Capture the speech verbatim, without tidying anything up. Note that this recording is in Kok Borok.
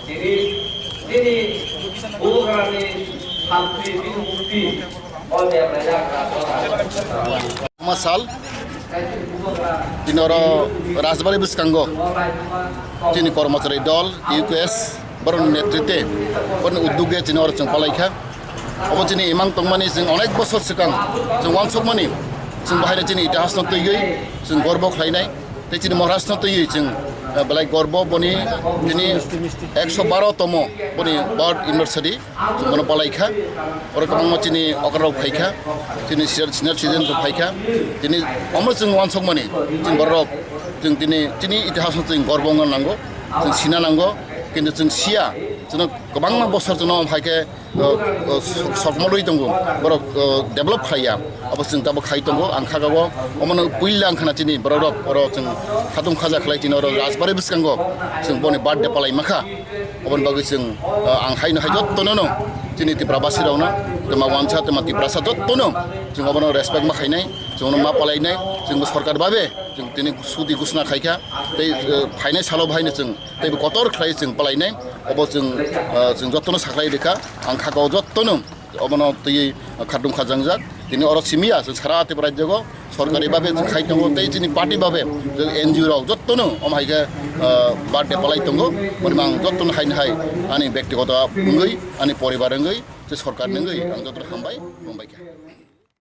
Tini, tini bubagrani santi bini mukti o debraijak raja. Masal tini oro Rajbari bwskango chini kormochari dol U K S borokni netrite borokni uddoge chini oro chwng palaikha. Obo chini imang tongmani chwng onek bosor swkang chwng uansukmani chwng bahaino chini itihasno twiwi chwng gorbo khlainai. Tei chini Maharashtra twiwi chwng, eh, belai gorbo boni tini ekso baro tomo boni birth anniversary chwng bono palaikha. Oro kwbangma chini okra rok phaikha, chini senior, senior citizen rok phaikha. Tini omo chwng uansukmani chini borok chwng tini chini itihasno chwng gorbo wngna nango, chwng sina nango, kintu chwng siya, chwngno kwbangma bosor chwngno phaikhe o, o, sok-, sokmorwi tongo, borok, o, develop khlaiya. Abo chwng tabuk khai tongo, ang kha o, omono puila ang khana chini borok rok, oro chwng khatung khaja khlai chini oro Rajbari bwskango chwng boni birthday palai makha. Oboni bagwi chwng, o, ang haino hai jottono no, chini Tiprabasi rokno, twma wansa, twma Tiprasa jottono chwng obono respect ma khainai, chwngno ma palainai, chwngbo sorkar babe chwng tini sudi gusna khaikha, tei, o, phainai salo bahaino chwng teibo kotor khlai chwng palainai, obo chwng, ah, chwng jottono saklai rikha, ang kha o jottono obono twi khartung khajangjak. Tini oro simiya chwng sara Tripura rajyogo sorkari babe chwng khai tongo, tei chini party babe chwng N G O rok jottono omo hai khe, ah, birthday palai tongo, boni ang jottono haino hai ani bektigoto wngwi, ani poribar wngwi, tei sorkar wngwi ang jottono hambai, hambai kha.